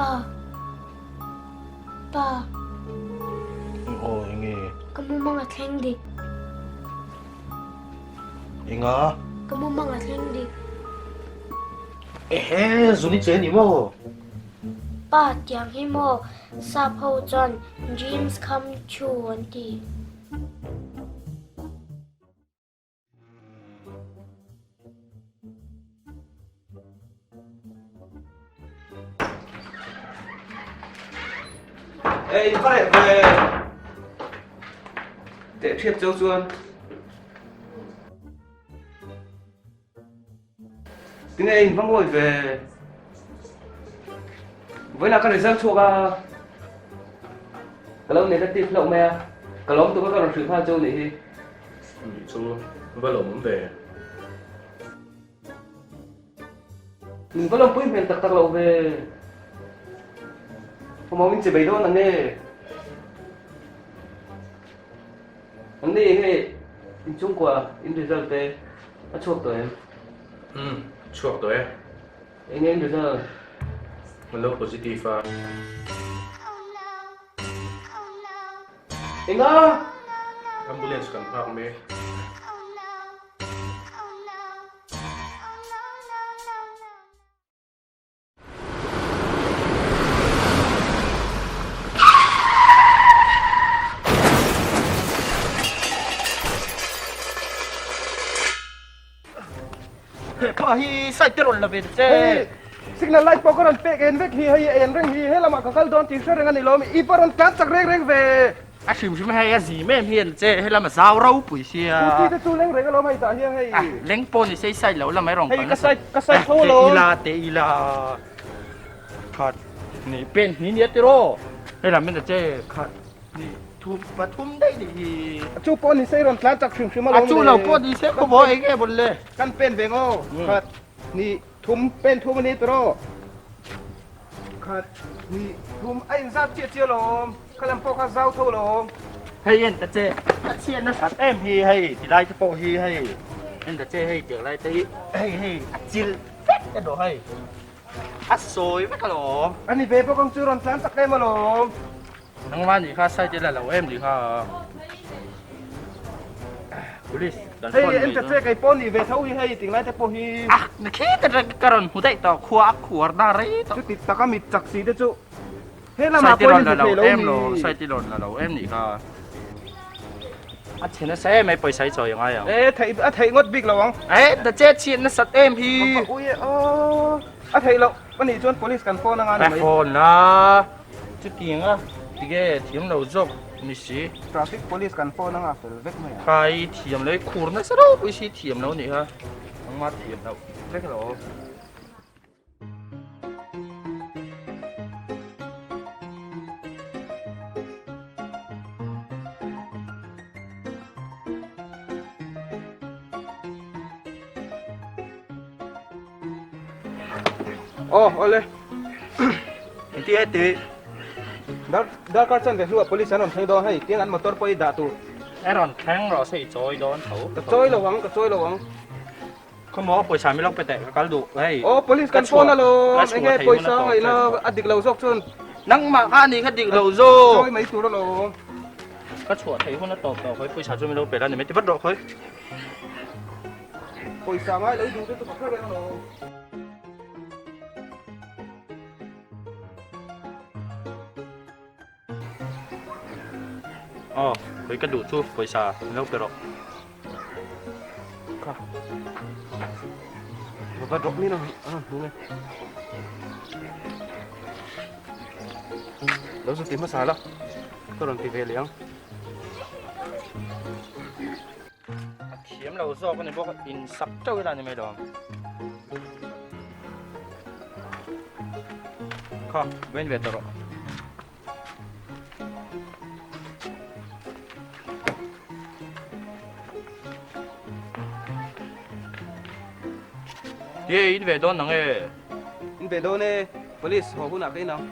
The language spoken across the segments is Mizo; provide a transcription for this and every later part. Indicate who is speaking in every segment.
Speaker 1: Pa. Pa.
Speaker 2: Aw enge?
Speaker 1: Ka mumang a thleng dik.
Speaker 2: Enga?
Speaker 1: Ka mumang a thleng dik.
Speaker 2: Ehe, zuni che ni maw?
Speaker 1: Pa, tiang hi maw sap ho chuan dreams come true an ti.
Speaker 3: Ei, va reh ve. Teh thiap cheu chuan. Tinge in va ngawi ve. Vawiinah ka result chhuak a. Ka lo negative hlauh mai a. Ka lawm tuk a ka rawn hrilh nghal cheu nih hi.
Speaker 2: Nih chu va lawm ve.
Speaker 3: Min va lawmpui hmel tak tak loh ve. Khawmawm in che bei dawn ang e. An ni hei inchhungkua in result te a chhuak tawh em?
Speaker 2: Umm chhuak tawh e.
Speaker 3: Eng nge in result?
Speaker 2: A lo positive a.
Speaker 3: Enga?
Speaker 2: Ambulance kan nghak mek.
Speaker 4: Pa hi side te rawn la ve ta che.
Speaker 3: Hei signal light pawh ka rawn pek en vek hi hei en reng hi helamah ka kal dawn tih hre reng a ni lo i va rawn tlan chak reng reng ve.
Speaker 4: A hrim hrim hei a zi mem hi an che helam a zau ropui sia.
Speaker 3: Scooty te chu leng reng alawm hei tah hian hei.
Speaker 4: Ah leng pawh ni sei side lo la mai rawng
Speaker 3: Hei ka side ka side tho alawm.
Speaker 4: Te ila te ila khat ni pen hni nia tiraw helam in a che khat ni thum pathum daih ni hi.
Speaker 3: Chu pawh ni sei rawn tlan chak hrim hrim alawm
Speaker 4: le. A chu lo pawh ni se khawbaw eng nge mawn le.
Speaker 3: Kan pen ve ngaw khat ni thum pen thum a ni tiraw. Khat, hnih, thum, a inzat chiah chiah alawm, kha lam pawh kha zau tho alawm.
Speaker 4: Hei en ta che, a chhiat nasat em hi hei ti lai te pawh hi hei en ta che hei tiang lai te hi hei hei a chil vek erawh hei a sawi vek alawm.
Speaker 3: A ni ve bawk ang chu rawn tlan tak em alawm.
Speaker 4: Nangmah nih kha side ila lo em nih kha Police kan
Speaker 3: Hei
Speaker 4: phone
Speaker 3: en
Speaker 4: mai
Speaker 3: ta che kei pawh nih ve tho hi hei tinglai te pawh hi.
Speaker 4: Ah na khi ta ka rawn hmu daih tawh khua a khuar na rei tawh.
Speaker 3: Chuti taka mit chak si te chu he lamah pawh in hmu thei lo mi.
Speaker 4: Side i rawn la lo em nih kha. A chhe nasa em mai pawisa i chawi angai ang.
Speaker 3: E theih a theih ngawt bik lo ang.
Speaker 4: E ta che chhiat nasat em hi.
Speaker 3: Ui e aw a theih loh anih chuan police kan phone anga ni mai.
Speaker 4: Phone la. Chutiang a, tige thiam lo zawk ni si.
Speaker 3: Traffic police kan phone anga fel vek mai a.
Speaker 4: Khai thiam lo i khur nasa ropui si thiam lo nih kha. Nangma thiam loh vek lo.
Speaker 3: Aw awle.
Speaker 4: Engti e tih?
Speaker 3: Dar darkar chan ve hnuah police an rawn thleng dawn hei tiang an motor pawh i dah tur.
Speaker 4: E rawn thleng rawh se i chawi dawn tho.
Speaker 3: Ka chawi lo ang ka chawi lo ang.
Speaker 4: Khawmaw pawisa mi lawk pe teh ka kal duh hei.
Speaker 3: Aw police kan phone alawm enge pawisa ngaihna a dik lo zawk chuan.
Speaker 4: Nangmah kha anih kha dik lo zawk.
Speaker 3: Chawi mai tur alawm.
Speaker 4: Ka chhuah theih hun a tawp tawh khawi pawisa chu mi lo pe la ni mai ti vat rawh khawi.
Speaker 3: Pawisa ngai lo i duh te chu ka hre reng alawm.
Speaker 4: Aw, khawi ka duh chu pawisa min lo pe rawh.
Speaker 3: Kha. Va va drop min a rawn hmu nge. Lo zu ti hmasa la. Ka rawn ti ve leh ang.
Speaker 4: A thiam lo zawk a ni bawk a, in sak teuh ila ni mai lo ang. Kha, vain ve tawh rawh. Ye, in ve dawn nang e.
Speaker 3: In ve dawn e, police haw hunah ka in ang.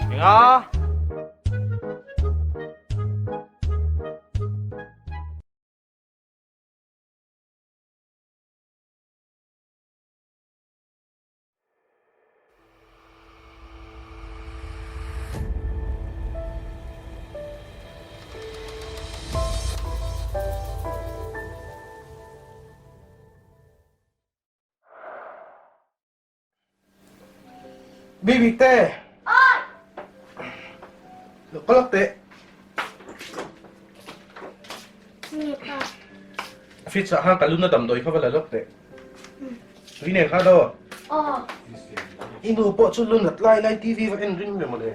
Speaker 4: Enga?
Speaker 2: Baby te!
Speaker 1: Oi!
Speaker 2: Lo ka lak teh.
Speaker 1: Nge pa?
Speaker 2: Fridge ah khan ka luna damdawi kha va la lawk teh. Tui nen kha daw.
Speaker 1: Aw.
Speaker 2: I nu pawh chu lunat lai lai TV va en ring ve mawle.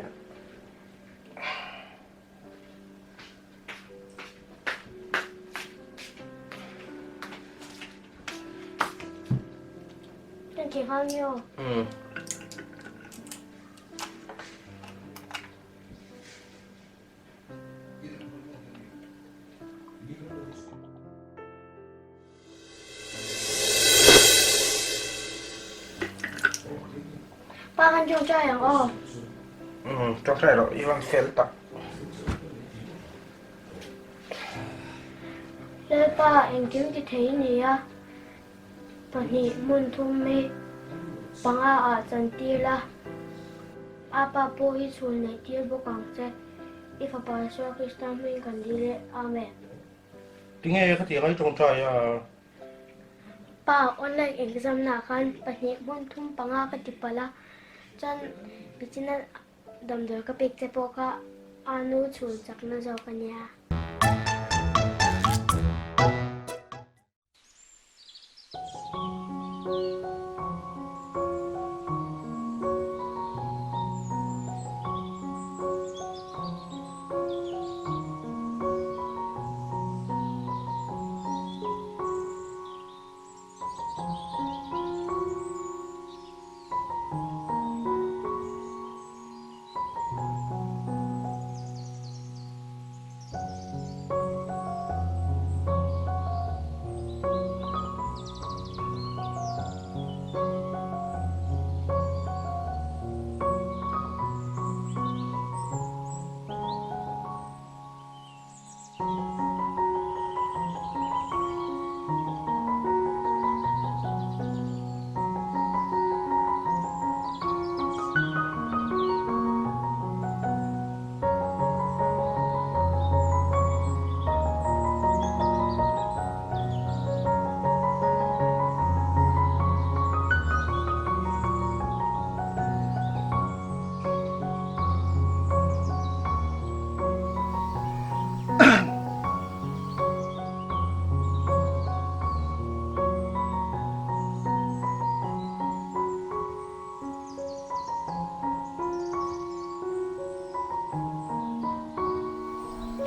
Speaker 1: Kan thei nghal nge aw.
Speaker 2: Umm.
Speaker 1: Pa kan tawngtai ang aw.
Speaker 2: Umm tawngtai rawh i rawn fel tak.
Speaker 1: Lalpa engkim ti thei i ni a, pahnih hmun thum hi panga ah chantir la, apa pawh hi chhun neih tir bawk ang che, i fapa Isua Krista hming kan dil e, Amen.
Speaker 2: Tinge ka tih ngai tawngtai a?
Speaker 1: Pa, online exam na khan pahnih hmun thum panga ka ti palh a, chuan nichina damdawi ka pek che pawh kha a nu chhun chakna zawk a nia.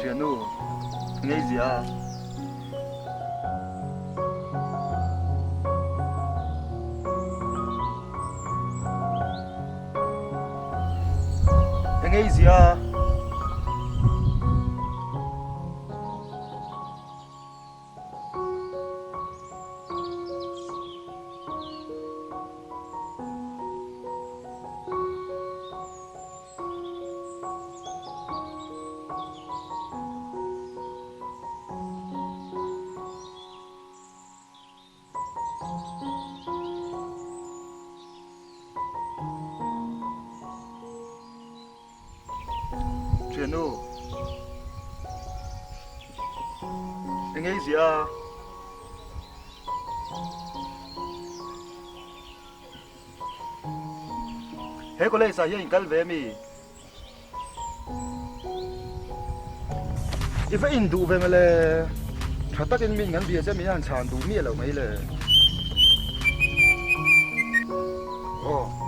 Speaker 3: Thianu, ngei zia. Engei zia. Thiannu, engei zia? He college ah hian in kal ve mi? I va in duh ve mawle, tha takin min kan bia che min han chhan duh miah lo mai le. Aw.